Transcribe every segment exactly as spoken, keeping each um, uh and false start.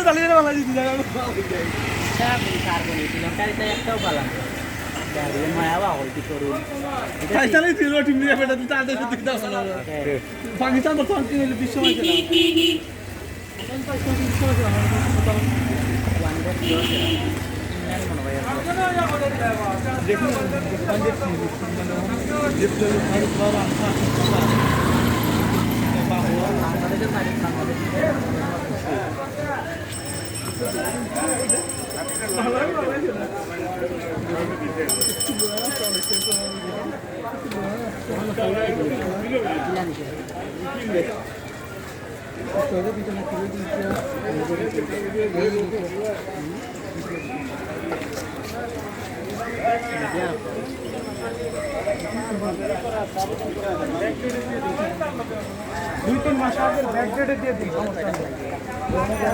চালিয়ে রে বাংলাদেশ দিন, আমি বাবা হয়ে যাই। সারা দিন কার বনে ছিল, গাড়িটা একটাও পালাম না। গাড়ি মায়া বাবা হইতে করুন। তাই চালিয়ে দিল, টিম নিয়ে বেটা, তুই তাদের সাথে কিতা ভালো না। হ্যাঁ। পাকিস্তান তো পাঁচ দিন হইলে বিশ্ব হয়েছে না। দুই তিন মাস আগের ব্যাকডেটে দিয়ে দিন, সমস্যা নেই।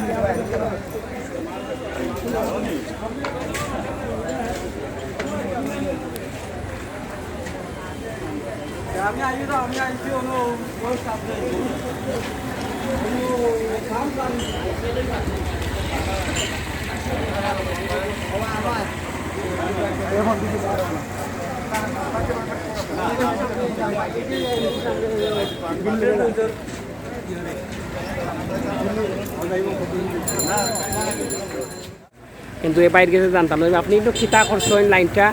আমি আইছি তো, আমি আইছি, অন্য বড় স্টাফ নেই। কিন্তু এ বাইর গেছে জানতাম না। আপনি একটু কিতা করছেন লাইনটা?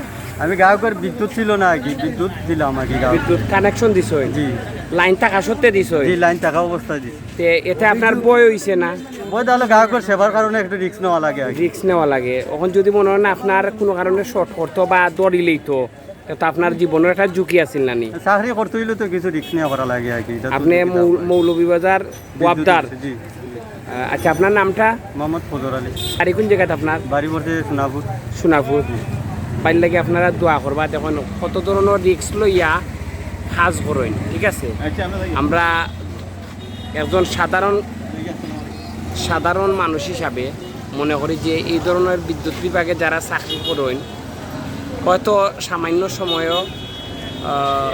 আমি গায়কের বিদ্যুৎ ছিল না আর কি, বিদ্যুৎ দিলাম আর কি গায়ক। বিদ্যুৎ কানেকশন দিছেন? জি। লাইন থাকা সত্ত্বে দিছেন? জি, লাইন থাকা অবস্থায় দিছি। তে এতে আপনার ভয় হইছে না? ভয় তাহলে গায়কের সেবার কারণে একটু রিস্ক নেওয়া লাগে আর কি। রিস্ক নেওয়া লাগে। এখন যদি মনে হয় না আপনার কোনো কারণে শর্ট করতো বা দড়ি লইতো, তে তো আপনার জীবনের একটা ঝুঁকি আছিল না নি? চাকরি করতে হইলে তো কিছু রিস্ক নেওয়া করা লাগে আর কি, এটা তো আপনি ঝুঁকি মৌ-, দেওয়া হয়। মৌলভীবাজার বিদ্যুৎ ওয়াবদার? অফিসে, জি। আহ, আচ্ছা, আপনার নামটা? মোহাম্মদ ফজর আলী। বাড়ি কোন জায়গাত আপনার? বাড়ি পড়ছে সোনাপুর। সোনাপুর। বাড়ির লাগি আপনারা দোয়া করবা। দেখুন, কত ধরনের রিস্ক লইয়া কাজ করেন, ঠিক আছে? আচ্ছা, আমরা একজন সাধারণ, সাধারণ মানুষ হিসাবে মনে করি যে এই ধরনের বিদ্যুৎ বিভাগে যারা চাকরি করেন, হয়তো সামান্য সময়ও, আহ,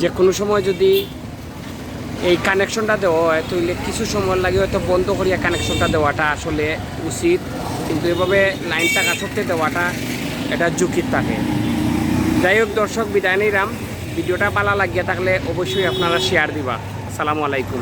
যে কোনো সময় যদি এই কানেকশনটা দেওয়া হয়, তাহলে কিছু সময় লাগে হয়তো বন্ধ করিয়া কানেকশনটা দেওয়াটা আসলে উচিত, কিন্তু এভাবে লাইন থাকা সত্ত্বে দেওয়াটা এটা ঝুঁকির থাকে। যাই হোক দর্শক, বিদায় নিলাম। ভিডিওটা ভালো লাগিয়া থাকলে অবশ্যই আপনারা শেয়ার দিবা। আসসালামু আলাইকুম।